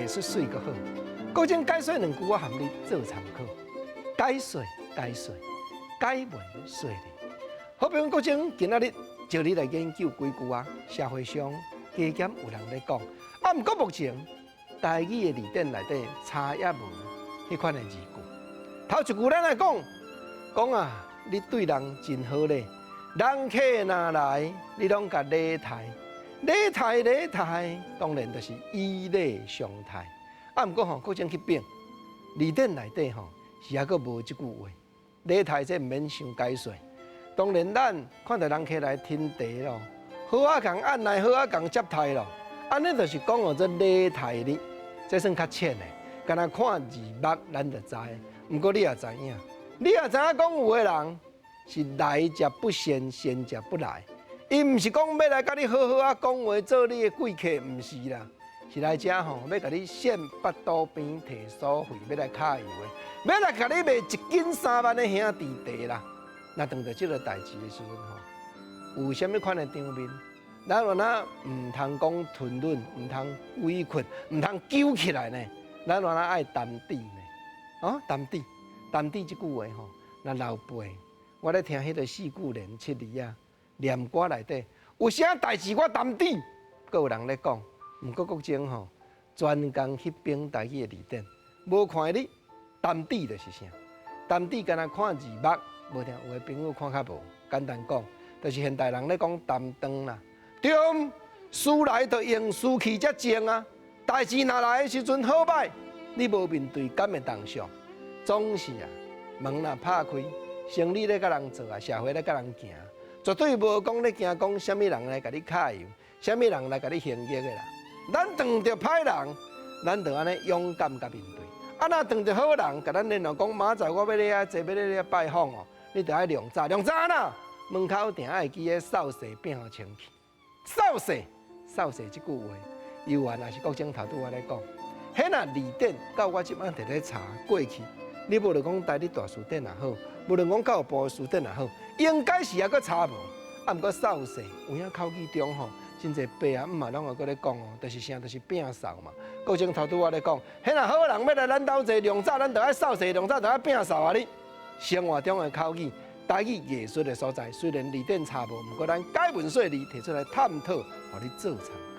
術媠閣好。國政解說兩句，我含你做參考。解說解說，解文說理。好比講，國政今仔日招你來研究幾句啊，社會上加減有人咧講。啊，毋過目前台語的字典內底查也無彼款的字句。頭一句咱來講，講啊，你對人真好咧，人客若來，你攏共禮待，禮待禮待，當然就是以禮相待。啊，毋過吼，國政去變字典內底吼，是猶閣無這句話。禮待這毋免傷解說。當然，咱看著人客來斟茶咯，好仔共按來，好仔共接待咯。按呢就是講哦，這禮待你，這算較淺的。干焦看字幕，咱就知。毋過你也知影，你也知影講有的人是來者不善，善者不來。伊毋是講欲來共你好好仔講話，做你的貴客，毋是啦，是來遮吼，欲共你獻腹肚邊提所費，欲來揩油的，欲來共你賣一斤3萬的兄弟茶啦。若當著這个代誌的時陣吼，有啥物款的場面，咱有哪毋通講吞忍，毋通委屈，毋通揪起來呢？咱有哪愛擔底呢？哦，擔底，擔底這句話吼，若老輩，我咧聽彼个四句連七字仔念歌內底，有啥代誌我擔底，閣有人咧講。毋過國政吼，專工去編台語的字典，無看你擔底就是啥？擔底干焦看字幕。無定有的朋友看較無，簡單講，就是現代人咧講擔當啦。對，事來就應，事去才靜啊。代誌若來的時陣好歹，你無面對，敢會當上？總是啊，門若拍開，生理咧共人做啊，社會咧共人行，絕對無講咧驚講啥物人來共你揩油，啥物人來共你還擊的啦。咱碰著歹人，咱就按呢勇敢共面對。啊，若碰著好人，共咱聯絡講，明仔載我欲來遐坐，欲來遐拜訪哦。你著愛量早，量早啦，門口定愛記得掃勢摒予清氣。掃勢，掃勢這句話，猶原也是國政頭拄仔咧講。彼若字典到我這擺佇咧查過去，你無論講台語大辭典也好，無論講教育部的辭典也好，應該是猶閣查無。啊，毋過掃勢有影口語中吼，真濟爸啊姆嘛攏會閣咧講哦，就是啥，就是摒掃嘛。國政頭拄仔咧講，彼若好人欲來咱兜坐，量早咱著愛掃勢，量早著愛摒掃啊你。生活中的口語，台語藝術的所在，雖然字典查無，毋過咱解文說理提出來探討，予你做參考。